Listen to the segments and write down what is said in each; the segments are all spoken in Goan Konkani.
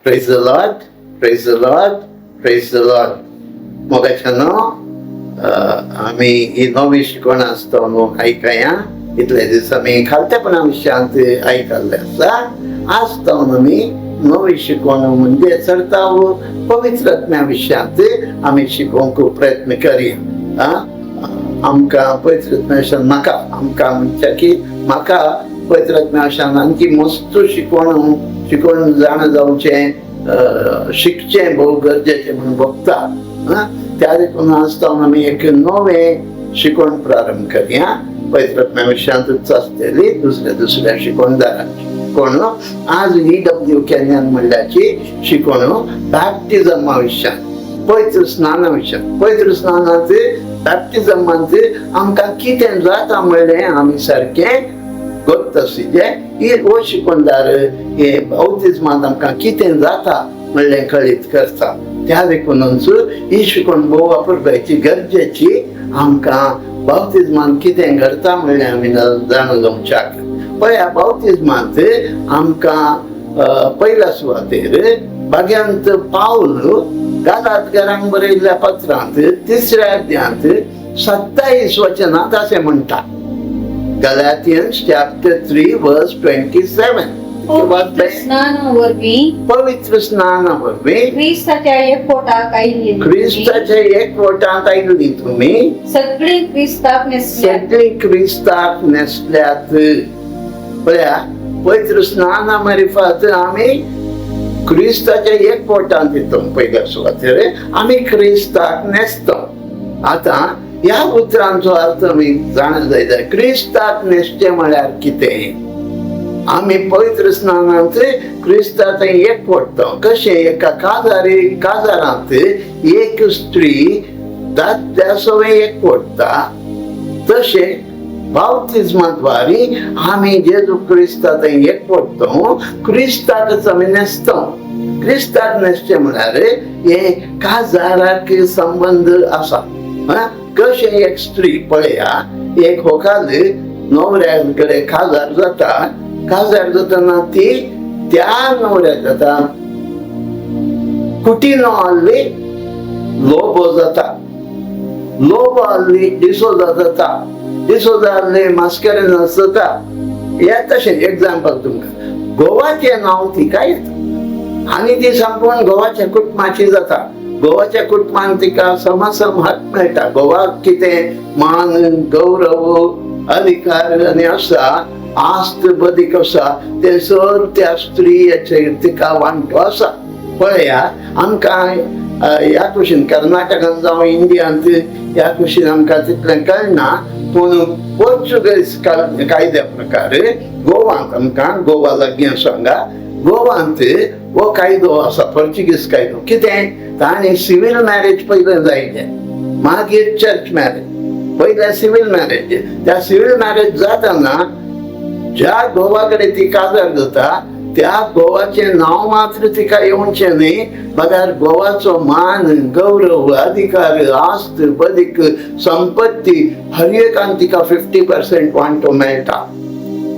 Praise the Lord, praise the Lord, praise the Lord. मोगाच्यानो, आमी ही नवी शिकवण आसता न्हू आयकया. इतले दीस आमी खालतेपणा विशयांत आयकल्ले आसा. आज जावन आमी नवी शिकवण म्हणजे चडताव पवित्र आत्म्या विशयांत आमी शिकोवंक प्रयत्न करया. आमकां पवित्र आत्म्या विशयान म्हाका, आमकां म्हणच्या की म्हाका पवित्र आत्म्या विशयान आणखी मस्त शिकवण शिकवण जाणा जावचें, शिकचें भोव गरजेचें म्हणून भोगता. त्या देखून आज जावन आमी एक नवें शिकवण प्रारंभ करया. पवित्र आत्म्या विशयांतूच आसतली, दुसऱ्या दुसऱ्या शिकवणदारांची. कोण आज ई डब्ल्यू केन्यान म्हणल्याची शिकवण बॅप्टिझमा विशयान, पवित्र स्नाना विशयान. पवित्र स्नानांत, बॅप्टिझमांत आमकां कितें जाता म्हणलें आमी सारकें गोत्त आशिल्लें. ही हो शिकवणदार हे बाप्तिज्मांत आमकां कितें जाता म्हणलें कळीत करता. त्या देखूनच ही शिकवण भोव वापरपाची गरजेची. आमकां बाप्तिज्मांत कितें घडता म्हणलें आमी जाणा जावच्याक. पळया, बाप्तिज्मांत आमकां पयल्या सुवातेर भाग्यांत पावल गालातकारांक बरयल्ल्या पत्रांत तिसऱ्या अध्यांत 27 वचनांत अशें म्हणटा, Galatians chapter 3 verse 27. पवित्र स्नाना वरवीं, पवित्र स्नाना वरवीं क्रिस्ताच्या एकवटाक आयिल्ली तुमी, क्रिस्ताच्या एकवटांत आयिल्ली तुमी, सगळी क्रिस्ताक न्हेसल्यात. सगळी क्रिस्ताक न्हेसल्यात. पळया, पवित्र स्नाना मारिफात आमी क्रिस्ताच्या एकवटांत येतो. पयल्या सुवातेर आमी क्रिस्ताक न्हेसतो. आतां ह्या उतरांचो अर्थ आमी जाणा जाय. क्रिस्ताक न्हेसचें म्हळ्यार कितें? आमी पवित्र स्नानांत क्रिस्ताक एकवटतो. कशें एका काजारी काजारांत एक स्त्री दादल्या सवें एकवटता, तशें बाप्तिज्माद्वारे आमी जेजू क्रिस्ता थंय एकवटतो. क्रिस्ताकच आमी न्हेसतो. क्रिस्ताक न्हेसचें म्हळ्यार हे काजाराक संबंद आसा. कशें एक स्त्री, पळया, एक होकाल न्हवऱ्या कडेन काजार जाता. काजार जातना ती त्या न्हवऱ्याक जाता. कुटिनो आहली लोबो जाता, लोबो आहली डिसोजा जाता, डिसोजा आहली मास्केरेन्हस जाता. हे तशें एग्जाम्पल तुमकां. गोवाचें नांव तिका येता आनी ती संपूर्ण गोवाच्या कुटुंबाची जाता. गोवाच्या कुटुंबान तिका समासम हक मेळटा. गोवाक कितें मान, गौरव, अधिकार आनी आसा, आस्त बदीक आसा, तें सर्व त्या स्त्रियेचेर तिका वांटो आसा. पळया, आमकां ह्या कुशीन कर्नाटकान जावं इंडियांत ह्या कुशीन आमकां तितलें कळना, पूण पोर्चुगीज कायद्या प्रकार गोवांत, आमकां गोवा लागीं आसा हांगा, गोवांत हो कायदो आसा, पोर्चुगीज कायदो. कितें तांणी सिवील मॅरेज पयलें जायलें, मागीर चर्च मॅरेज. पयलें सिवील मॅरेज. त्या सिवील मॅरेज जाताना ज्या घोवा कडेन ती काजार जाता त्या घोवाचें नांव मात्र तिका येवचें न्ही, बगर घोवाचो मान, गौरव, अधिकार, आस्त बदीक, संपत्ती हर एकान तिका 50% वांटो मेळटा.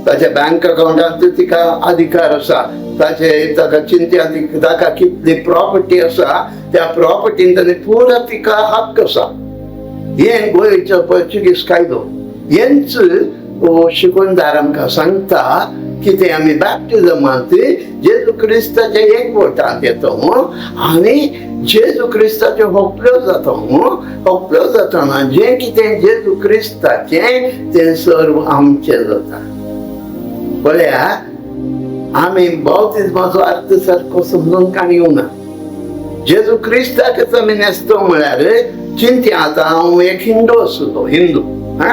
ताच्या बँक अकाउंटांत तिका अधिकार आसा. ताचे ताका चिंत्या ताका कितली प्रॉपर्टी आसा, त्या प्रॉपर्टीन ताणें पुरो तिका हक्क आसा. हे गोंयचो पोर्चुगीज कायदो. हेंच शिकवणदार आमकां सांगता. कितें? आमी बॅप्टिजमांत जेजू क्रिस्ताच्या एकवटांत येतो आनी जेजू क्रिस्ताच्यो होपल्यो जाता. होपल्यो जातना जें कितें जेजू क्रिस्ताचें तें सर्व आमचें जाता. पळया, आमी बाप्तिज्माचो अर्थ सारको समजून काणी येवना. जेजू क्रिस्ताकच आमी न्हेसतो म्हळ्यार चिंत्या, आतां हांव एक हिंदू आसलो, हिंदू, हा,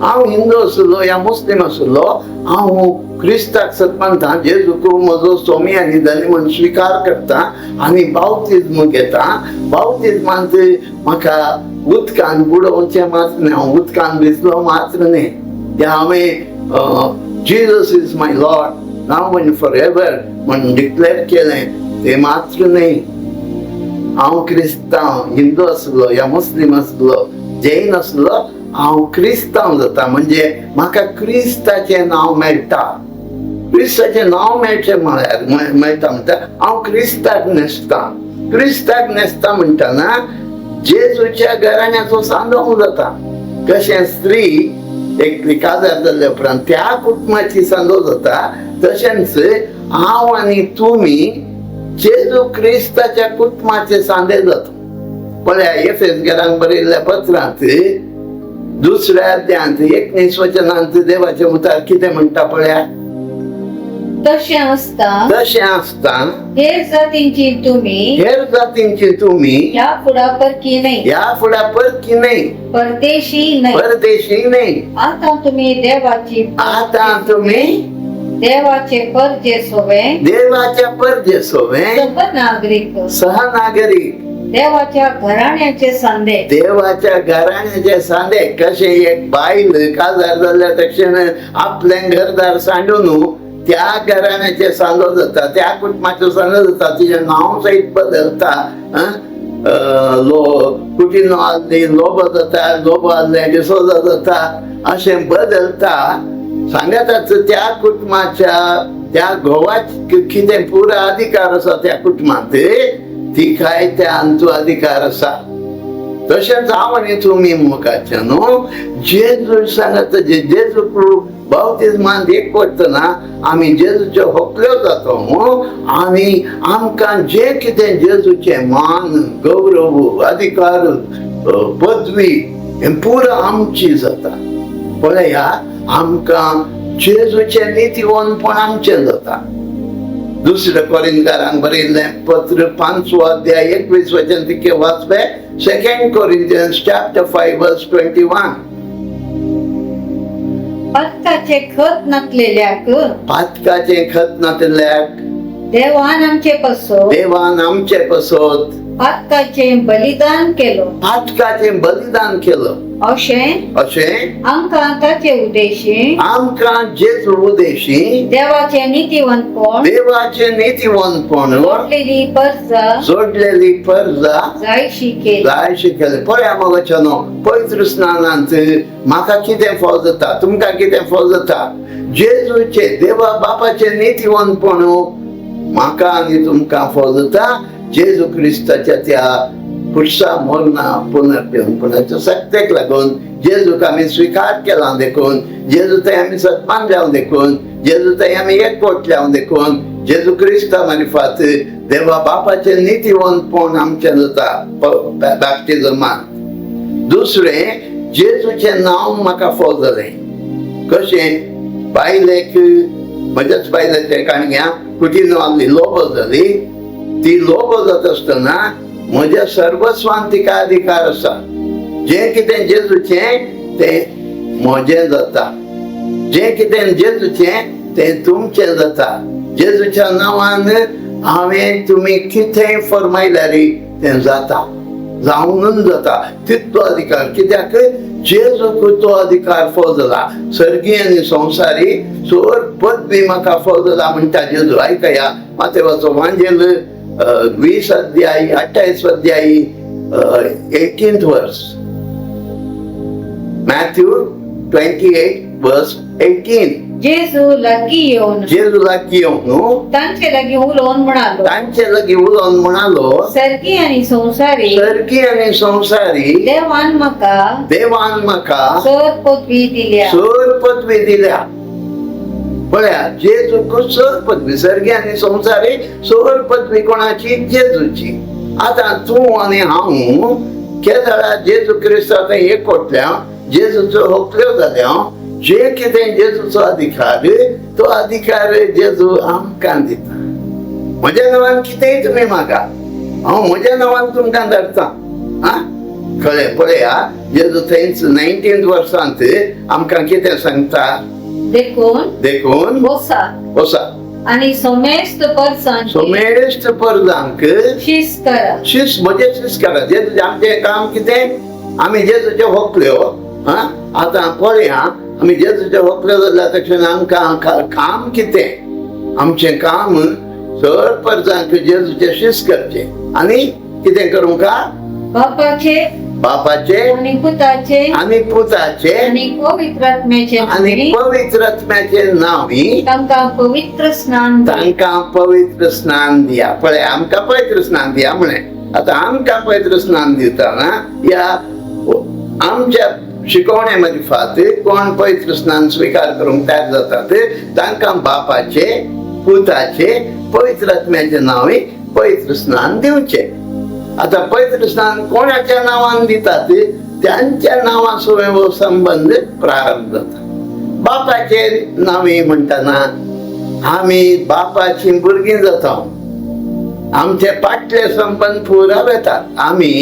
हांव हिंदू आसलो या मुस्लीम आसलो, हांव क्रिस्ताक सत मानता, जेजूक म्हजो स्वामी आनी धनी म्हूण स्विकार करता आनी बाप्तिज्म घेता. बाप्तिज्मांत म्हाका उदकान बुडोवचें मात्र न्ही, हांव उदकान भिजलो मात्र न्ही, तें हांवें "Jesus is my Lord now and for ever" म्हूण डिक्लेअर केलें तें मात्र न्ही. हांव क्रिस्तांव, हिंदू आसलो या मुस्लीम आसलो, जैन आसलो, हांव क्रिस्तांव जाता म्हणजे म्हाका क्रिस्ताचें नांव मेळटा. क्रिस्ताचें नांव मेळचें म्हळ्यार मेळटा म्हणटा हांव क्रिस्ताक न्हेसतां. क्रिस्ताक न्हेसता म्हणटना जेजूच्या घराण्याचो सांदो जाता. कशें स्त्री एकली काजार जाल्ल्या उपरांत त्या कुटुंबाची सांदो जाता, तशेंच हांव आनी तुमी जेजू क्रिस्ताच्या कुटुंबाचे सांदे जाता. पळया एफेसकरांक बरयल्ल्या पत्रांत दुसऱ्या अध्यायांत 19 वचनांत देवाचे उतार कितें म्हणटा पळया. तशें आसता तशें आसता हेर जातींची तुमी हेर जातींची तुमी ह्या फुडा परकी न्हय, ह्या फुडा परकी न्हय, परदेशी न्हय, परदेशी न्हय. आतां तुमी देवाची आतां तुमी देवाचे परजे सोवे देवाच्या परजे सोवे सहनागरीक सहनागरीक देवाच्या घराण्याचे सांदे देवाच्या घराण्याचे सांदे. कशें एक बायल काजार जाल्ल्या तक्षण आपलें घरदार सांडून त्या घराण्याचे सांदो जाता, त्या कुटुंबाचो सांदो जाता, तिजें नांव सयत बदलता. लो कुटिनो आहली लोबो जाता, लोबो आहले डिसोजा जाता, अशें बदलता. सांगताच त्या कुटुंबाच्या त्या घोवाक कितें पुरो अधिकार आसा त्या कुटुंबांत, तिकाय त्या हांचो अधिकार आसा. तशेंच हांव आनी तुमी मुखाचे न्हू जेजू सांगता, जेजूक बाप्तिज्मान एक करतना आमी जेजूच्यो होकल्यो जाता आनी आमकां जें कितें जेजूचें मान गौरव अधिकार पदवी हें पुरो आमची जाता. पळया आमकां जेजूचें नितीवंतपण आमचें जाता. दुसऱ्या कोरिंथकारांक बरयल्लें पत्र 5वो अध्याय 21 वचन तिके वाचपे. 2 Corinthians chapter 5 verse 21. पातकाचे खत नासलेल्याक पातकाचें खत नातिल्ल्याक देवान आमचे पासत देवान आमचे पसत पातकाचे बलिदान केलो, पातकाचें बलिदान केलं. अशें अशें आमकां ताचे उद्देशी आमकां जेजू उदेशी देवाचे नितीवंतपण देवाचें नितीवंतपण जोडलेली परजा जोडलेली परजा जायशी केली. जायशी केली. पळया मगो न्हू पवित्र स्नानांत म्हाका कितें फौज जाता, तुमकां कितें फौज जाता. जेजूचे देवा बापाचें नितीवंतपण म्हाका आनी तुमकां फौज जाता जेजू क्रिस्ताच्या त्या पुरसा मरणा पुनर्पिवनपणाच्या सक्तेक लागून. जेजूक आमी स्विकार केला देखून, जेजू थंय आमी सत्मान जावन देखून, जेजू थंय आमी एकवट जावन देखून, जेजू क्रिस्ता मारिफात देवा बापाचें नितीवंतपण आमचें जाता बॅप्टिजमान. दुसरें जेजूचें नांव म्हाका फौज जालें. कशें बायलेक म्हज्याच बायलेचें काणग्या कुटिनो आहली लोबो जाली. ती लोबो जाता आसतना म्हज्या सर्वस्वान तिका अधिकार आसा. जें कितें जेजूचें तें म्हजें जाता, जें कितें जेजूचें तें तुमचें जाता. जेजूच्या नांवान हांवें तुमी कितेंय फरमायल्यार तें जाता, जावनूच जाता. तितलो अधिकार कित्याक जेजूक तो अधिकार फौज जाला. सर्गीय आनी संवसारी चड पदवी म्हाका फौज जाला म्हणटा जेजू. आयकया मातेवाचो वांजेल 20 अध्याय 28 अध्याय 18th verse, Matthew 28 verse 18. जेजू लागीं येवन जेजू लागीं येवन तांचे लागीं उलोवन म्हणालो, तांचे लागीं उलोवन म्हणालो, सर्गी आनी संवसारी सर्गी आनी संवसारी देवान म्हाका देवान म्हाका चड पदवी दिल्या. सर पदवी दिल्या. पळया जेजूक सर पदवी, सर्गी आनी संवसारी सर पदवी कोणाची? जेजूची. आतां तूं आनी हांव केदळा जेजू क्रिस्ता थंय एकवटल्या, जेजूचो होकल्यो जाल्या, जे कितें जेजूचो अधिकार तो अधिकार जेजू आमकां दिता. म्हज्या नांवान कितेंय तुमी मागा, हांव म्हज्या नांवान तुमकां धाडटा. आं कळ्ळें? पळया जेजू थंयच 19th वर्सांत आमकां कितें सांगता. देखून देखून वसा वसा आनी समेस्त परसांची समेस्त परजांक शिस्त करा. शिस्त म्हजें शिस्त करा. जेजूचें आमचें काम कितें? आमी जेजूच्यो होकल्यो. आं आतां पळया आमी जेजूच्यो होकल्यो जाल्या तक्षण आमकां काम कितें? आमचें काम सर परजांक जेजूचें शिस्त करचें आनी कितें करूंक? बापाचे बापाचे आनी पुताचे आनी पुताचे आनी पवित्र आत्म्याचे आनी नांवी पवित्र आत्म्याचे नांवी तांकां पवित्र स्नान दिया. तांकां पवित्र स्नान दिया. पळय, आमकां पवित्र स्नान दिया म्हळें. आतां आमकां पवित्र स्नान दितना ह्या आमच्या शिकवणे मार्फत कोण पवित्र स्नान स्विकार करूंक तयार जातात तांकां बापाचे, पुताचे, पवित्र आत्म्याचे नांवी पवित्र स्नान दिवचें. आतां पवित्र स्नान कोणाच्या नांवान दितात त्यांच्या नांवासो हो संबंद प्रारंभ जाता. बापाचे नांवी म्हणटना आमी बापाची भुरगीं जाता, आमचे पाटले संबंद पुरा वेतात. आमी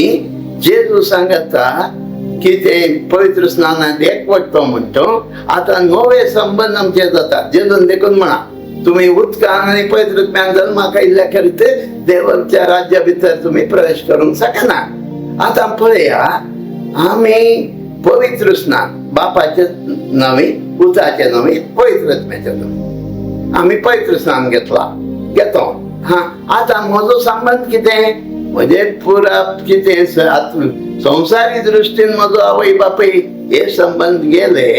जेजू सांगता की ते पवित्र स्नानात एकवटतो म्हणतो. आतां नवे संबंद आमचे जातात. जेजून देखून म्हणा, तुमी उदकान आनी पवित्र ज्ञान जल्माक आयिल्ल्या खेरीत देवाच्या राज्या भितर तुमी प्रवेश करूंक शकना. आतां पळया, आमी पवित्र स्नान बापाचे नांवी, पुताचे नांवी, पवित्र आत्म्याच्या नांवी आमी पवित्र स्नान घेतला घेतो. हा, आतां म्हजो संबंद कितें? म्हणजे पुरा कितें संवसारी दृश्टीन म्हजो आवय बापूय हे संबंद गेले.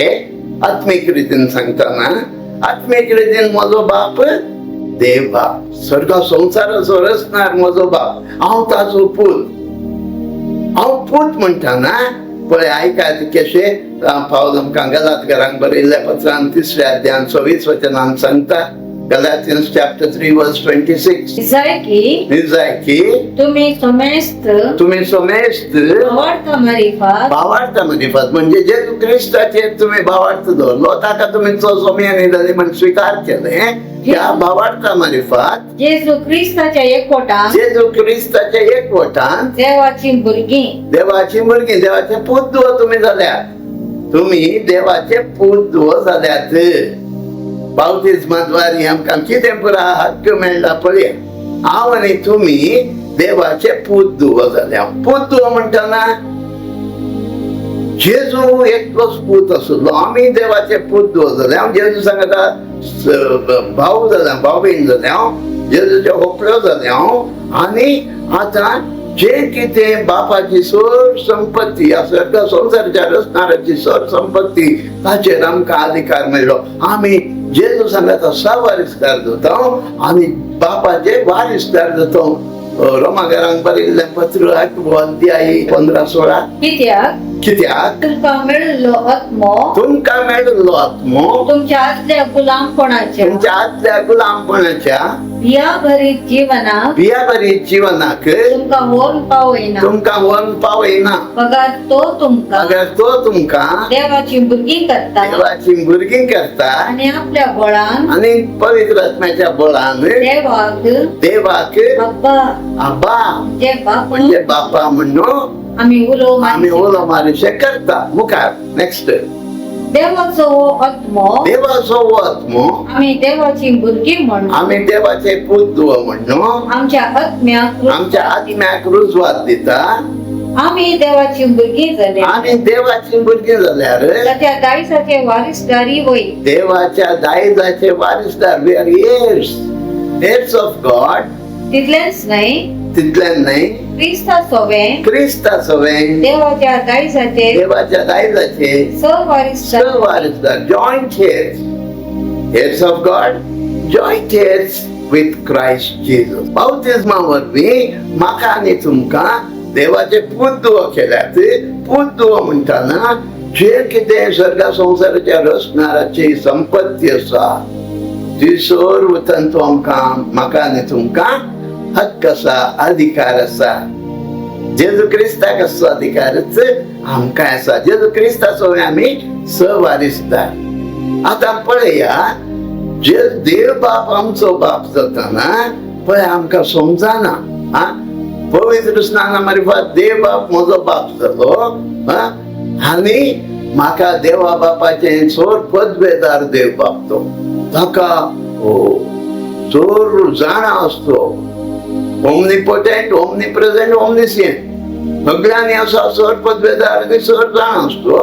आत्मीक रितीन सांगतना आत्मीक रितीन म्हजो बाप देव बाप, स्वर्गा संवसाराचो रचणार म्हजो बाप, हांव ताचो पूत. हांव पूत म्हणटना पळय, आयकात कशें पावल आमकां गलातकारांक बरयल्ल्या पत्रान 3ऱ्या अध्यायान 26 वचनान सांगता. Galatians chapter 3 verse 26. जाय की जाय की तुमी समेस्त तुमी समेस्त भावार्था मारिफात भावार्थ मारिफात, म्हणजे जेजू क्रिस्ताचेर तुमी भावार्थ दवरलो, ताका तुमी सोमी आनी जाली म्हण स्विकार केलें, त्या भावार्था मारिफात जेजू क्रिस्ताच्या एकवटान जेजू क्रिस्ताच्या एकवटान देवाची भुरगीं देवाची भुरगीं, देवाचे पूत धुवो तुमी जाल्यात, तुमी देवाचे पूत धुवो जाल्यात. बाप्तिस्माद्वारी आमकां कितें पुरा हक्क मेळटा पळया. हांव आनी तुमी देवाचे पूत धुवो जाल्या. पूत धुवो म्हणटना जेजू एकलोच पूत आशिल्लो, आमी देवाचे पूत धुवो जाले. हांव जेजू सांगता भाव जाल्या, भाव भयण जाल्या, हांव जेजूच्यो होपळ्यो जाल्या हांव. आनी आतां जे कितें बापाची सर संपत्ती आसा, संवसाराच्या रचणाराची सर संपत्ती, ताचेर आमकां अधिकार मेळ्ळो. आमी जेजू सांगता सवारिसदार जाता आनी बापाचे वारिसदार जाता. रोमाघरांक बरयल्लें पत्र 8वो अध्याय 15-16. कित्याक कित्याक तुमकां मेळिल्लो आत्मो तुमकां मेळिल्लो आत्मो तुमच्या आदल्या गुलामपणाच्या तुमच्या आदल्या गुलामपणाच्या भियाभरीत जीवनाक भियाभरीत जीवनाक तुमकां व्हरून पावयना, तुमकां व्हरून पावयना, बगर तो तुमकां अगर तो तुमकां देवाची भुरगीं करता देवाची भुरगीं करता आनी आपल्या बळान आनी पवित्र आत्म्याच्या बळान देवाक देवाक अब्बा आबा म्हणजे बाप म्हणजे बापा म्हणून आमी उलो आमी मारचे. उलो मारिशे करता. मुखार नेक्स्ट, देवाचो हो आत्मो देवाचो हो आत्मो आमी देवाची भुरगीं म्हणून आमी देवाचे पूत धुवो म्हणून आमच्या आत्म्याक आमच्या आत्म्याक रुजवात दिता. आमी देवाची भुरगीं जाल्या आमी देवाची भुरगीं जाल्यार ताच्या दायजाचे वारिसदारी वय देवाच्या दायजाचे वारिसदार. We are heirs, heirs of God. तितलेंच न्हय, तितल्यान न्हय, क्रिस्ता सोवें क्रिस्ता सवें देवाच्या दायजाचे देवाच्या दायजाचे सहवारिसदार सहवारिसदार, joint heirs, heirs of God, joint heirs with Christ Jesus. बाप्तिस्मा वरवीं म्हाका आनी तुमकां देवाचे पूत धुवो केल्यात. पूत धुवो म्हणटना जे कितें स्वर्गा संवसाराच्या रचणाराची संपत्ती आसा ती सर्व तांचो आमकां, म्हाका आनी तुमकां हक्क आसा, अधिकार आसा. जेजू क्रिस्ताक आसचो अधिकारच आमकां आसा. जेजू क्रिस्ताचो आमी सहवारिसदार. आतां पळया, जे देव बाप आमचो बाप जाताना पळय आमकां समजना. हा, पवित्र स्नाना मारिफात देव बाप म्हजो बाप जालो. हा, आनी म्हाका देवा बापाचें चड पदवेदार देव बाप तो, ताका चड जाणा आसतो, ओमनीपोटेंट, ओमनीप्रेझेंट, ओमनिसियंट, सगळ्यांनी आसा, सर पदवेदार आनी सर जाणा आसतो.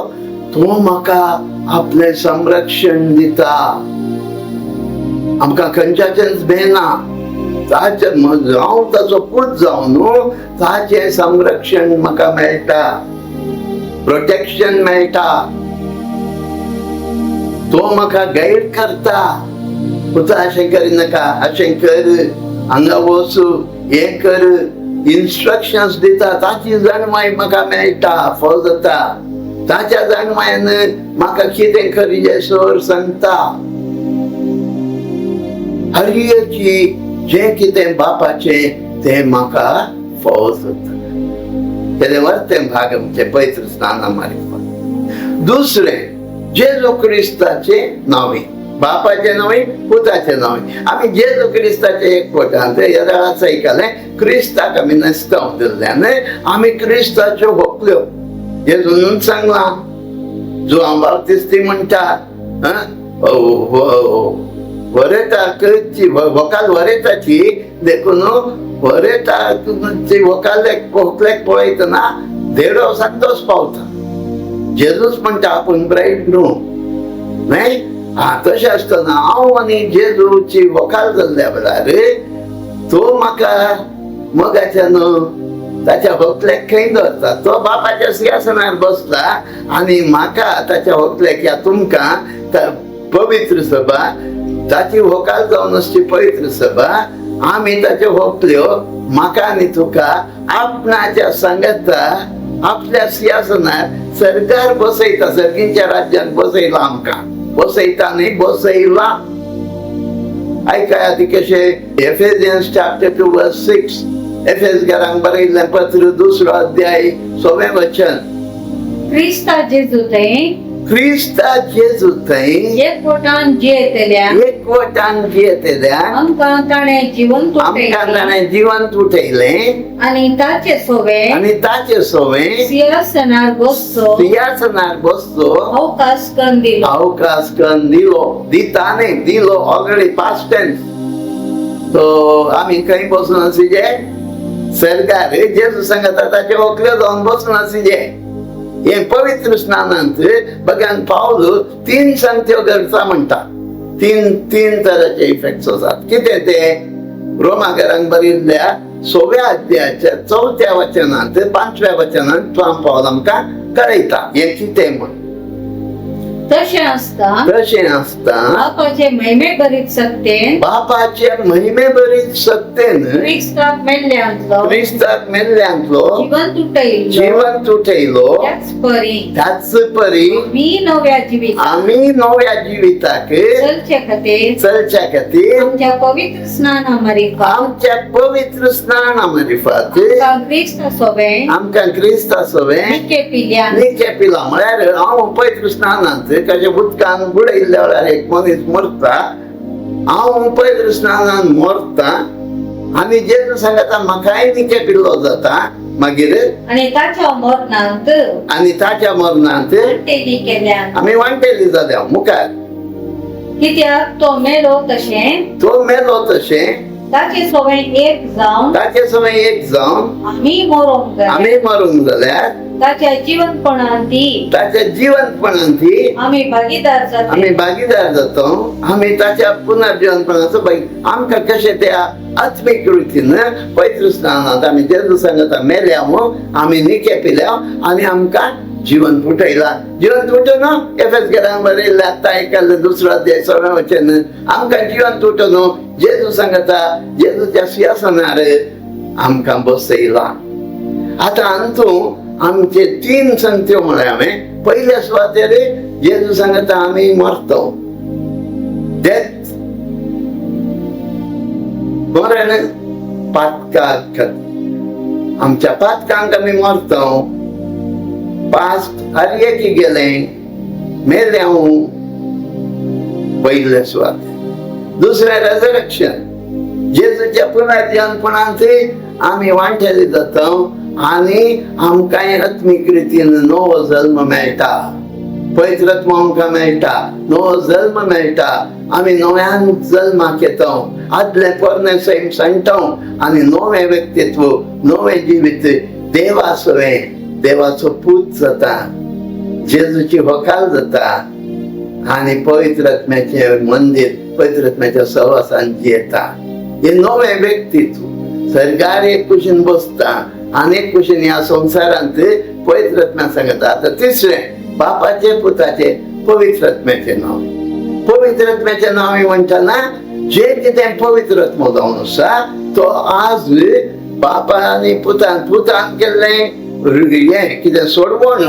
तो म्हाका आपलें संरक्षण दिता, आमकां खंयच्याचेंच भेना. ताचे हांव ताचो पूत जावन ताचें संरक्षण म्हाका मेळटा. प्रोटेक्शन मेळटा. तो म्हाका गायड करता, पुता अशें करिनाका, अशें कर, हांगा वचू, हें कर, इन्स्ट्रक्शन्स दिता. ताची जाणवाय म्हाका मेळटा, फळ जाता. ताच्या जाणवायन म्हाका कितें करीजें सर सांगता. हरयेची जें कितें बापाचें तें म्हाका फावो जाता. तेजें वरतें भाग आमचें पवित्र स्नाना मारिफात. दुसरें, जेजू क्रिस्ताचें नांवे, बापाचें नांवे, पुताचें नांवे. आमी जेजू क्रिस्ताचें एकवटांत येदळाच आयकलें. क्रिस्ताक आमी नेस्तांव दिल्ल्यान आमी क्रिस्ताच्यो होकल्यो. जेजून सांगलां, जुआंव बाप्तिस्ती म्हणटा, वरेताक वकाल वरेताची, देखून वरेताक वकालेक होकलेक पळयतना देडो संतोष पावता. जेजूच म्हणटा आपूण ब्रायड ग्रूम न्हय. हा, तशें आसतना हांव आनी जेजूची वकाल जाल्ल्या वेळार तो म्हाका मोगाच्यान ताच्या होकलेक खंय दवरता. तो बापाच्या सिंहासनार बसला आनी म्हाका ताच्या होकलेक या तुमकां पवित्र सभा, ताची होकाल जावन आसची पवित्र सभा, आमी ताच्यो होकल्यो. म्हाका आनी तुका आपणाच्या सांगता आपल्या सिंहासनार सरकार बसयता. सर्गींच्या राज्यात बसयला आमकां, बसयता न्ही, बसयला. आयकाया ती कशें, एफेजियन्स चॅप्टर 2 वर्स 6, एफेसकारांक बरयल्लें पत्र, दुसरो अध्याय, सवें वचन. क्रिस्ता जेजू थंय क्रिस्ता जेजू थंय एकवटान जियेतल्या एकवटान जियेतल्या आमकां ताणें जिवंत आमकां उठयलें ताणें जिवंत उठयलें आनी ताचे सोवे आनी ताचे सोवे सिंहासनार बसचो सिंहासनार बसचो अवकाश करून दिलो. अवकाश करून दिलो. दिता न्ही, दिलो, ऑलरेडी पास्ट टेन्स. तो आमी खंय बसून आशिजे? सरकार जेजू सांगता ताचे होकल्यो जावन बसून आशिजे. हे पवित्र स्नानांत भगवान पावल तीन संगत्यो करता म्हणटा. तीन तीन तराचे इफेक्ट्स आसात. कितें ते? रोमाकरांक बरयल्ल्या सव्या अध्यायाच्या चवथ्या वचनांत, पांचव्या वचनांत तुवां पावल आमकां कळयता हें कितें म्हण. तशें आसता तशें आसता बापाचे महिमे भरीत सक्तेन बापाचे महिमे भरीत सक्तेन क्रिस्ताक मेल्ल्यांतलो क्रिस्ताक मेल्ल्यांतलो जिवंत उठयल्लो जिवंत उठयलो, त्याच परी त्याच परी आमी नव्या जिवित आमी नव्या जिविताक चलचे खातीर चलच्या खातीर आमच्या पवित्र स्नाना मारिफात आमच्या पवित्र स्नाना मारिफात आमकां क्रिस्ता सोवे आमकां क्रिस्ता सोवे निके पिल्यान निके पिला. म्हळ्यार हांव पवित्र स्नानांत कशें उदकान बुडयल्ल्या वेळार एक मनीस मरता, हांव पवित्र स्नानान मरता आनी जेजू सांगता म्हाकाय निके पिल्लो जाता. मागीर आनी ताच्या मरणांत आनी ताच्या मरणांत वांटेली केल्यान आमी वांटेली जाल्या. मुखार. कित्याक तो मेलो तशें तो मेलो तशें ताचे सोवे एक जावन ताचे समें एक जावन आमी मरोंक जाय आमी मरूंक जाल्यार ताच्या जिवनपणान ती ताच्या जिवनपणान ती आमी भागीदार जातले. आमी भागीदार जातो. आमी ताच्या पुनर्जिवनपणाचो भागी. आमकां कशें त्या आत्मीक रितीन पवित्र स्नानांत आमी जेजू सांगता मेल्या, आमी निके पिल्या आनी आमकां जिवन फुटयला. जिवन उठून एफएस घरान बरयल्लें आतां आयकल्लें, दुसरो अध्याय सव्या वचन, आमकां जिवन उठून जेजू सांगता जेजूच्या सिंहासनार आमकां बसयला. आतां अंतू आमचे तीन संगत्यो म्हळ्यार हांवें पयल्या सुवातेर जेजू सांगता आमी मरतो, डेथ, मरण पातकाक, आमच्या पातकांक आमी मरतो. पास्ट हर एकी गेलें, मेलें हांव, पयले सुवातेर. दुसरें रेजरेक्शन, जेजूच्या पुनर्जनपणांत आमी वांटेली जाता आनी आमकां आत्मीक रितीन नवो जल्म मेळटा. पवित्र आत्मो आमकां मेळटा, नवो जल्म मेळटा. आमी नव्यान जल्माक येता, आदलें पोरणें सैम सांडटा आनी नवें व्यक्तित्व, नवें जिवीत, देवा सवें देवाचो पूत जाता, जेजूची होकाल जाता आनी पवित्र आत्म्याचें मंदीर, पवित्र आत्म्याच्या सहवासान जियेता. हें नवें व्यक्तित्व सरकार एक कुशीन बसता आनी एक कुशीन ह्या संवसारांत. पवित्र आत्म्या सांगता. आतां तिसरें, बापाचे पुताचे पवित्र आत्म्याचें नांव. पवित्र आत्म्याचें नांव म्हणटना जे कितें पवित्र आत्मो जावन आसा तो आज बापा आनी पुतान, पुतान केल्लें हें कितें सोडवण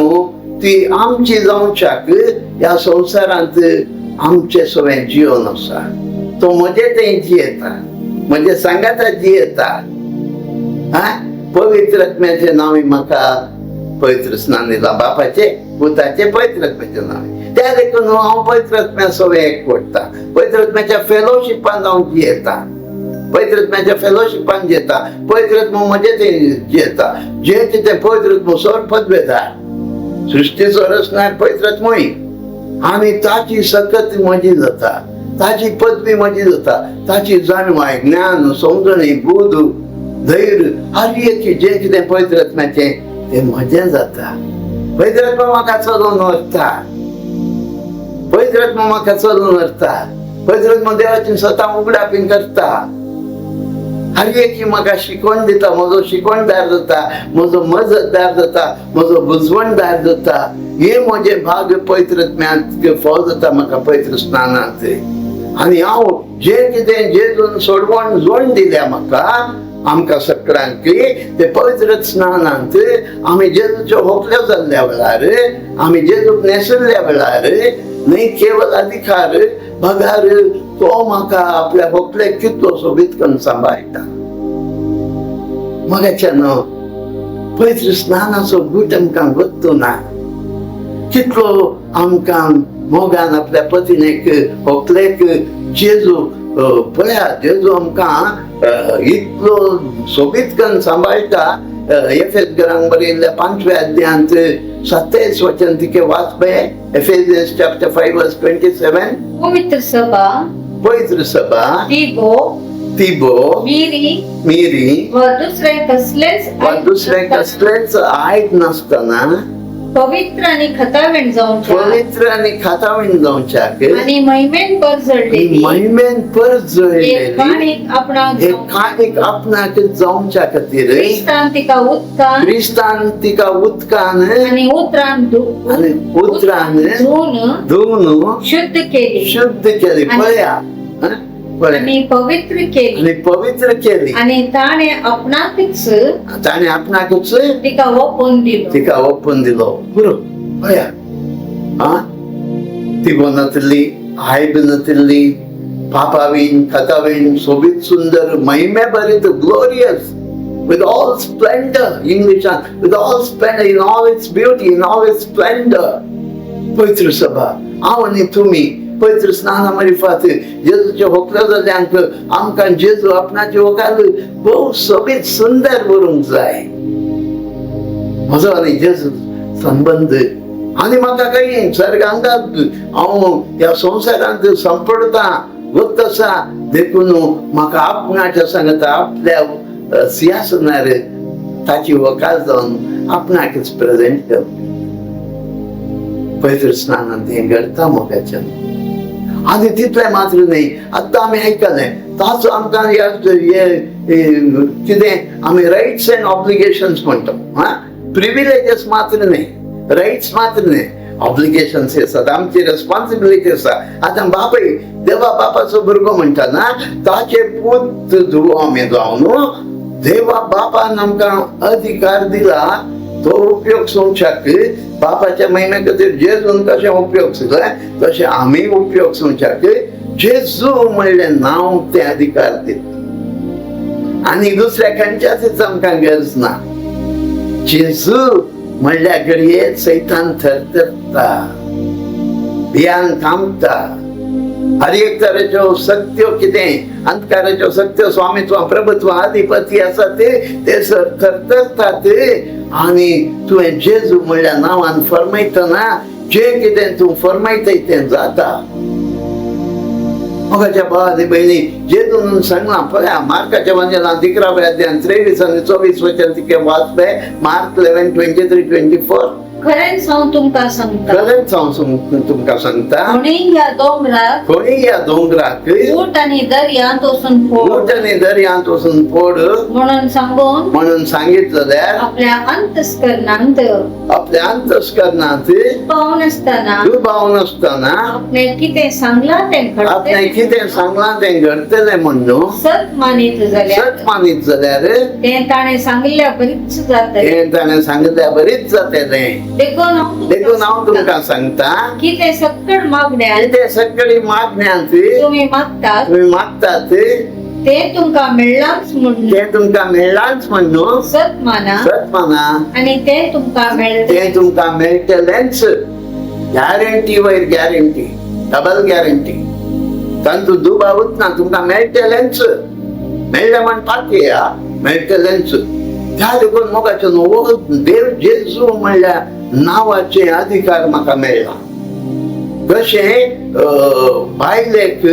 ती आमची जावच्याक ह्या संवसारांत आमचे सगळें जिवन आसा. तो म्हजे थंय जियेता, म्हजे सांगाता जियेता. हा, पवित्र आत्म्याचें नांव म्हाका पवित्र स्नान दिलां, बापाचे पुताचे पवित्र आत्म्याचें नांव. त्या देखून हांव पवित्र आत्म्या सगळें एक पडटा, पवित्र आत्म्याच्या फेलोशिपान हांव जियेता, पवित्र आत्म्याच्या फेलोशिपान जियेता, पवित्र आत्मो म्हजे थंय जियेता. जे कितें पवित्र आत्मो सर पदवेदार, सृश्टीचो रचणार पवित्र आत्मोय, आनी ताची सकत म्हजी जाता, ताची पदवी म्हजी जाता, ताची जाणवाय, ज्ञान, समजणी, बुद्ध, धैर्य, हर एक जे कितें पवित्र आत्म्याचें तें म्हजें जाता. पवित्र आत्मा म्हाका चलोवन व्हरता, पवित्र आत्मा म्हाका चलोवन व्हरता, पवित्र आत्मा देवाची स्वता उगडापीन करता, हर एक म्हाका शिकवण दिता, म्हजो शिकवणदार जाता, म्हजो मजतदार जाता, म्हजो बुजवणदार जाता. हे म्हजें भाग पवित्र आत्म्यांत फळ जाता म्हाका पवित्र स्नानांत. आनी हांव जे कितें जेजून सोडवण जोड दिल्या म्हाका, आमकां सगळ्यांक ते पवित्र स्नानांत आमी जेजूच्यो होकल्यो जाल्ल्या वेळार, आमी जेजूक न्हेसल्ल्या वेळार, न्हय केवल अधिकार बगार तो म्हाका आपल्या होकलेक कितलो सोबीत करून सांबाळटा. मगाच्यान पवित्र स्नानाचो गूट आमकां गोत्तो ना, कितलो आमकां मोगान आपल्या पतिणेक होकलेक जेजू पळया, जेजू आमकां इतलो सोबीत करून सांबाळटा. एफेस घरांक बरयल्ल्या 5व्या अध्यायांत 27 वचन तिके वाचपे, एफेसियन्स चॅप्टर 5 वर्स 27. पवित्र सभा, पवित्र सभा, तिबो, तिबो, मिरी मिरी व दुसरे कसलेच वा दुसरें कसलेच आयक नासतना पवित्र आणि खतावेण जावच्या पवित्र आनी खातावीण जावच्याक आणि महिमेन परजळलेली महिमेन परजळलेली काणीक आपणाक एक काणीक आपणाक जावच्या खातीर क्रिस्तान तिका उदकान क्रिस्तान तिका उदकान आणि उतरान आनी उतरान धुवन धुवन शुद्ध केली, शुद्ध केली. पळया, पळया, आणि पवित्र केली, आनी पवित्र केली, आणि ताणे आपणाकच ताणें आपणाकूच तिका ओपून दिलो, तिका ओपून दिलो. पुरो पळया, हा, तिबो नातिल्ली, आयब नातिल्ली, पापावीन खतावीन सोबीत सुंदर महिमे भरीत, glorious with all splendor, इंग्लिशान with all splendor, in all its beauty, in all its splendor. पवित्र सभा, हांव आनी तुमी पवित्र स्नाना मारिफात जेजूचे होकले जाल्ल्यांक आमकां जेजू आपणाची होकाल भोव सोबीत सुंदर बरोवंक जाय. म्हजो आनी जेजू संबंद आनी म्हाका काही सर्गांगात हांव ह्या संवसारांत संपडता वत आसा, देखून म्हाका आपणाच्या सांगता आपल्या सिंहासनार ताची वकाल जावन आपणाकच प्रेजेंट कर. पवित्र स्नानांत हें घडता मोगाच्यान. आनी तितलें मात्र न्हय, आतां आमी आयकलें ताचो आमकां कितें आमी रायट्स एंड ऑब्लिगेशन्स म्हणटा. हा, प्रिविलेजीस मात्र न्हय, रायट्स मात्र न्हय, ऑब्लिगेशन्स आसात, आमची रेस्पॉन्सिबिलिटी आसा. आतां बापय देवा बापाचो भुरगो म्हणटा ना, ताचे पूत धुवो आमी जावन देवा बापान आमकां अधिकार दिला तो उपयोग सोंवच्याक. बापाच्या महिमे खातीर जेजून कशें उपयोग सुचलें तशें आमी उपयोग सोंवच्याक जेजू म्हणलें नांव तें अधिकार दिता आनी दुसऱ्या खंयच्याच आमकां गरज ना. जेजू म्हणल्या घडये सैतान थरथरता, भियान थांबता. हर एक तरेच्यो सक्त्यो कितें अंधकाराच्यो सक्त्यो, स्वामित्व, प्रभुत्व, अधिपती आसा ते ते सर थरथरतात. आनी तुवें जेजू म्हणल्या नांवान फरमायतना जे कितें तूं फरमायताय तें जाता. मोगाच्या भाव आनी भयणी, जेजून सांगलां पळया मार्काच्या वांजेलां 11व्या अध्यायान 23 आनी 24 वचन तिके वाचपे, मार्क 11:23-24. खरेंच हांव तुमकां सांगता, खरेंच हांव तुमकां सांगता, कोणीय ह्या दोंगराक कोणी ह्या दोंगराक उठ आनी दर्यांत वचून पड उठ आनी दर्यांत वचून पड म्हणून सांगून म्हणून सांगितलं जाल्यार आपल्या अंतस्करणांत आपल्या अंतस्करणांत पाव नासतना दुबाव नासतना आपणे कितें सांगलां तें आपणे घडटलें कितें सांगलां तें घडटलें म्हणून सत मानीत जाल्यार सत मानीत जाल्यार तें ताणें सांगिल्ल्या बरीच जातलें. हें ताणें सांगिल्ल्या बरीच जातलें. देखून हांव देखून हांव तुमकां तुमकां सांगता कितें सक्कड मागण्यान कितें सगळी मागण्यांत तुमी मागतात तुमी मागतात तें तुमकां मेळ्ळांच म्हणून तें तुमकां मेळ्ळांच म्हणून सत माना सत माना आनी तें तुमकां मेळटलें. तें तुमकां मेळटलेंच. गॅरंटी वयर गॅरंटी, डबल गॅरंटी. तांतूत दुबावूच ना, तुमकां मेळटलेंच. मेळ्ळें म्हण पातया, मेळटलेंच. त्या देखून मोगाचें न्हू, देव जेजू म्हणल्या नांवाचे अधिकार म्हाका मेळ्ळा. तशें बायलेक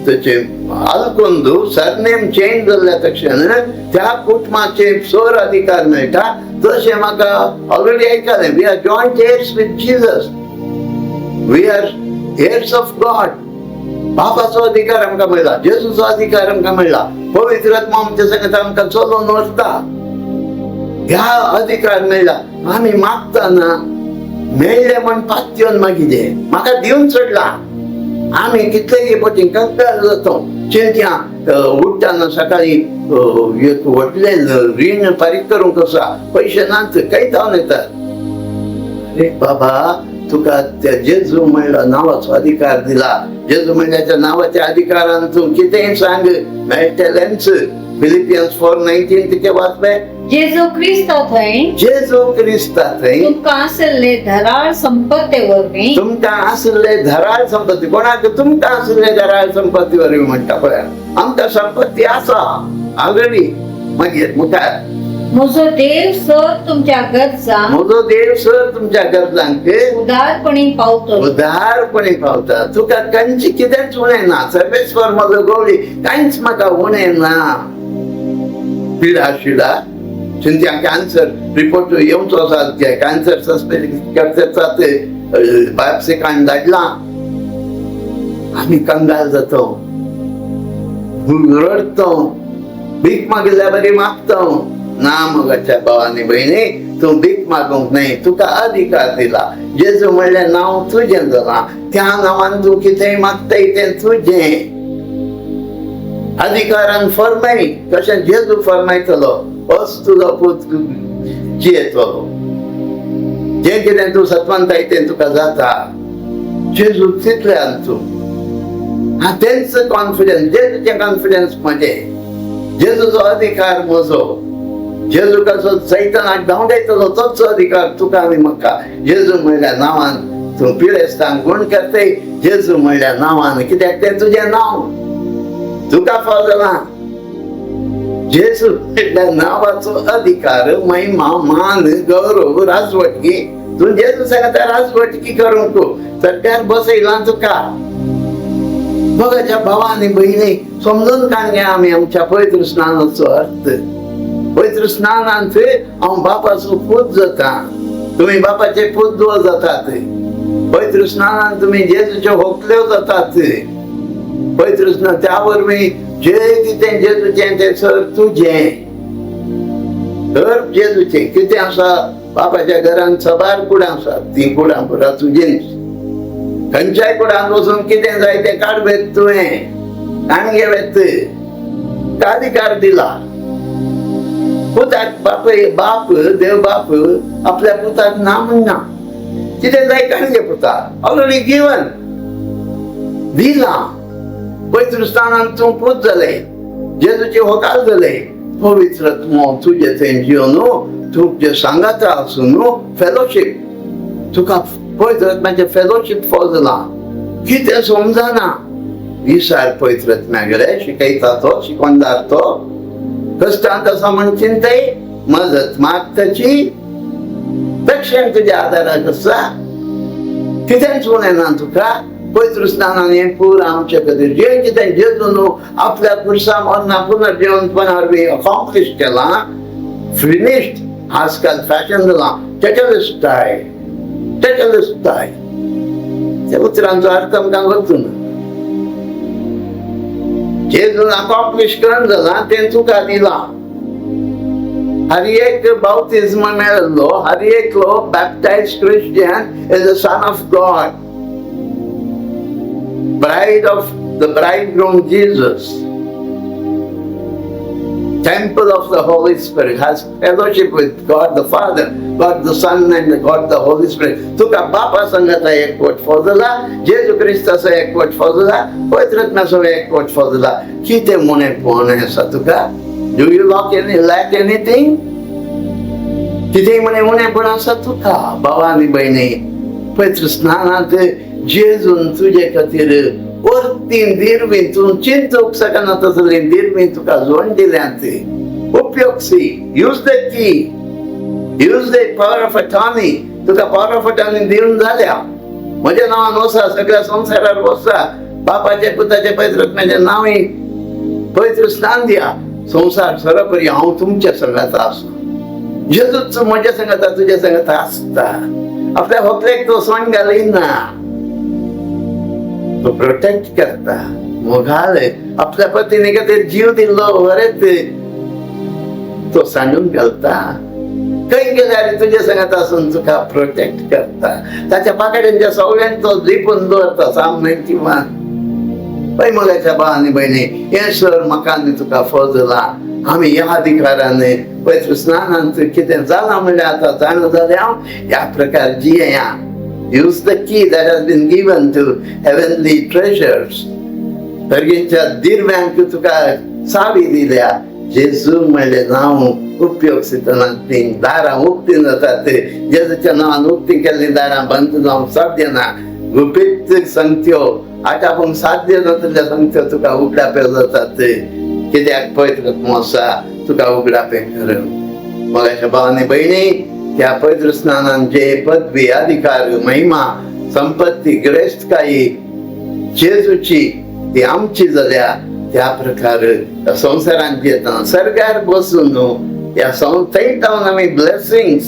तशें आलकोंदू सरनेम चेंज जाल्ल्या तक्षण त्या कुटुंबाचे सर अधिकार मेळटा. तशें म्हाका ऑलरेडी आयकलें, we are joint heirs with Jesus, we are heirs of God. बापाचो अधिकार आमकां मेळ्ळा, जेजूचो अधिकार आमकां मेळ्ळा, पवित्र आत्मा आमच्या संगत आमकां चलोवन व्हरता. ह्या अधिकार मेळ्ळा. आमी मागतना मेळ्ळे म्हण पातयेवन मागीर म्हाका दिवन सोडला. आमी कितलेगी पटी कंगाल जातो, चिंत्या उठ्ठाना सकाळी एक व्हडलें रीण फारीक करूंक आसा, पयशे नात, खंय जावन येतात. अरे बाबा, तुका त्या जेजू म्हणल्या नांवाचो अधिकार दिला. जेजू म्हणल्याच्या नांवाच्या अधिकारान तूं कितेंय सांग मेळटलेंच. फिलिपियन्स 4:19 तिके वाचलें. जेजू क्रिस्ता थंय जेजू क्रिस्ता थंय तुमकां आशिल्ले धराळ संपत्ते वरवीं तुमकां आशिल्ले धराळ संपत्ती, कोणाक तुमकां आशिल्ले धराळ संपत्ती वरवीं म्हणटा. पळया, आमकां संपत्ती आसा ऑलरेडी. मागीर मुखार म्हजो देव सर तुमच्या गरजांक म्हजो देव सर तुमच्या गरजांक उदारपणी पावतलो. उदारपणी पावता. तुका खंयची कितेंच उणें ना. सर्वेस्वर म्हजो गवळी, कांयच म्हाका उणें ना. पिडा शिडा चिंत्या कॅन्सर रिपोर्ट येवचो आसा, कॅन्सर सस्पेक्ट करतात, बायोप्सी काडून धाडला. आमी कंगाल जातो, रडतो, भीक मागिल्ल्या बरी मागतो. ना मोगाच्या भावानी भयणी, तूं भीक मागूंक न्हय, तुका अधिकार दिला. जेजू म्हणलें नांव तुजें जालां, त्या नांवान तूं कितेंय मागताय तें तुजें. अधिकारान फरमाय, कशें जेजू फरमायतलो अस तुजो पूत जियेतलो. जें कितें तूं सत्वंताय तें तुका जाता. जेजू तितल्यान तूं हा तेंच कॉन्फिडन्स, जेजूचें कॉन्फिडन्स म्हजें, जेजूचो अधिकार म्हजो. जेजू कसो सैतानाक धांवडायतलो तोच अधिकार तुका आनी म्हाका. जेजू म्हणल्या नांवान तूं पिडेस्तांक गुण करतय, जेजू म्हणल्या नांवान, कित्याक तें तुजें नांव तुका फाव जालां. जेजू म्हणल्या नांवाचो अधिकार, महिमा, मान, गौरव, राजवटकी. तूं जेजू सांगता राजवटकी करूंक सरकार बसयलां तुका. मोगाच्या भावा आनी भयणी, समजून काडया आमी आमच्या पवित्र स्नानाचो अर्थ. पवित्र स्नानांत हांव बापाचो पूत जाता, तुमी बापाचे पूत जातात. पवित्र स्नानान तुमी जेजूच्यो होकल्यो जातात. पवित्र स्नान त्या वरवीं जे कितें जेजूचें तें सर तुजें, सर जेजूचें. कितें आसा बापाच्या घरान सबार कुडां आसात, तीं कुडां पुरा तुजेंच. खंयच्याय कुडान वचून कितें जाय तें काडवेत तुवें, काणगे वेत. अधिकार दिला पुताक. बापय बाप देव बाप आपल्या पुताक ना म्हणना, कितें जाय काणगे पुता, ऑलरेडी गिवन दिला. पवित्र स्थानान तूं पूत जालें, जेजूची होकाल जालें. पवित्र आत्मो तुजे थंय जिवन तुजे सांगाता आसून न्हू फेलोशीप, तुका पवित्र आत्म्याचें फेलोशीप फाव जालां. कितें समजना विसार पवित्र आत्म्या कडेन शिकयता तो, शिकवणदार तो. कश्टांत आसा म्हण चिंतय, मजत माग ताची, तक्षण तुज्या आदाराक आसा. कितेंच उणें ना तुका. पवित्र स्नानान हें पूर आमचे खातीर जें कितें जेजून आपल्या पुरसा मरना पुनर्जीवनपणा वरवीं अकॉम्प्लिश केलां, फिनिश्ड. आजकाल फॅशन जालां, टेटलिस्टाय. टेटेलेस्ताय. त्या उतरांचो अर्थ आमकां वचून जेजून अकॉम्प्लिश करून जाला तें तुका दिलां. हर एक बाप्तिस्म मेळिल्लो हर एकलो baptized Christian is a son of God, bride of the bridegroom Jesus, temple of the Holy Spirit, has fellowship with God the Father, God the Son and God the Holy Spirit. तुका बापा संगता एकवट फजला, जेजू क्रिस्ताचो एकवट फजला, पवित्र आत्म्याचो एकवट फजला. कितें उणेपण आसा तुका? Do you lack anything? कितें म्हणे उणेपण आसा तुका? भावा आनी भयणी, पवित्र स्नानांत जेजून तुजे खातीर वर्तीन दिरवीं तूं चिंतूंक शकना तसली दिरवीं तुका जोड दिल्यांत. उपयोग सी. Use the key, use the power of attorney. तुका पावर ऑफ अटॉर्नी दिवन जाल्या. म्हज्या नांवान वसा, सगळ्या संवसारार वसा, बापाचे, पुताचे, पवित्र आत्म्याचे नांवी पवित्र स्नान दिया. संवसार सरोपरी हांव तुमच्या संगाता आसा. जेजूच म्हज्या संगाता, तुज्या संगाता आसता. आपल्या होकलेक तो सोंड घालिना, तो प्रोटेक्ट करता. मोगाळ आपल्या पतीने खातीर जीव दिल्लो बरेच तो सांडून घालता. खंय गेल्यार तुज्या संगात आसून तुका प्रोटेक्ट करता. ताच्या पाकड्यांच्या सवळ्यान तो लिपून दवरता. साम 91. पळय मोगाच्या भाव आनी भयणी, हें सर म्हाका आनी तुका फजला. आमी ह्या अधिकारान पवित्र स्नानांत कितें जालां म्हणल्यार आतां जाणा जालें हांव. ह्या प्रकार जियेया. Use the key that has been given to heavenly treasures. सर्गीच्या दिर्व्यांक तुका चावी दिल्या. जेजू म्हणलें नांव उपयोग सितना ती दारां उक्ती जातात. जेजूच्या नांवान उक्ती केल्ली दारां बंद जावंक साध्य ना. गुपीत संगत्यो, आटापूंक साध्य नासलेल्या संगत्यो तुका उगडापे जातात. कित्याक? पवित्र आत्मो आसा तुका उगडापे करून. मोगाच्या भावानी बहिणी, त्या पवित्र स्नानान जे पदवी, अधिकार, महिमा, संपत्ती, गिरेस्तकाई जेजूची ती आमची जाल्या. त्या प्रकार संवसारांत येतना सर्गार बसून ह्या थंय जावन आमी ब्लेसिंग्स,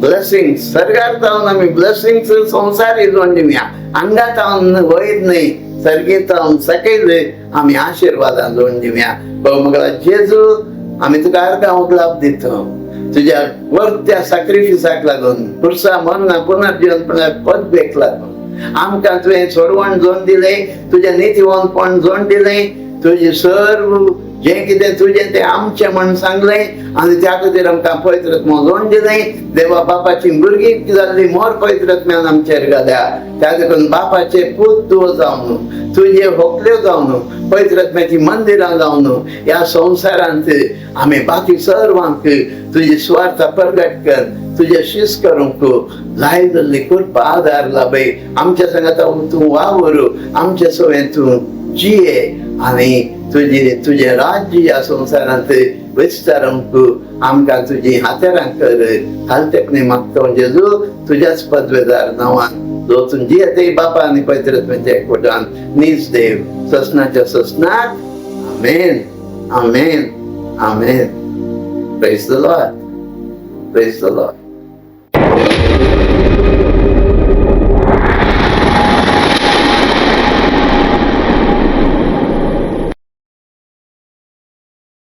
ब्लेसिंग्स, सर्गार जावन आमी ब्लेसिंग्स संवसार जोडून दिवया. हांगा जावन वयर न्हय, सर्गीत जावन सकयल आमी आशिर्वादान जोडून दिवया. मोगला जेजू, आमी तुका अर्घां उगलाप दिता तुज्या वर्त्या साक्रिफिसाक लागून, पुरसा मरणा पुनर्जीवनपणा पदवेक लागून. आमकां तुवें सोडवण जोड दिलें, तुजें नितीवंतपण जोड दिलें, तुजें सर्व जें कितें तुजें तें आमचें म्हण सांगलें आनी त्या खातीर आमकां पवित्र आत्मो जोड दिलें. देवा बापाची भुरगीं जाल्ली मोर पवित्र आत्म्यान आमचेर घाल्या. त्या देखून बापाचे पूत धुवो जावन, तुजे होकल्यो जावन, पवित्र आत्म्याची मंदिरां जावन ह्या संवसारांत आमी बाकी सर्वांक तुजी सुवार्ता प्रगट कर, तुजे शीस करूंक जाय जाल्ली कृपा आदार लाभय. आमच्या संगाता तूं वावर, आमच्या सवें तूं जिये आनी तुजी तुजें राज्य ह्या संवसारांत विस्तारूंक आमकां तुजी हातेरां कर. खालतेपणी मागता जेजू तुज्याच पदवेदार नांवान, जो तूं जियेते बापा आनी पवित्र आत्म्याच्या एकवटान नीज देव ससनाच्या ससनाक. आमेन, आमेन, आमेन. Praise the Lord. Praise the Lord.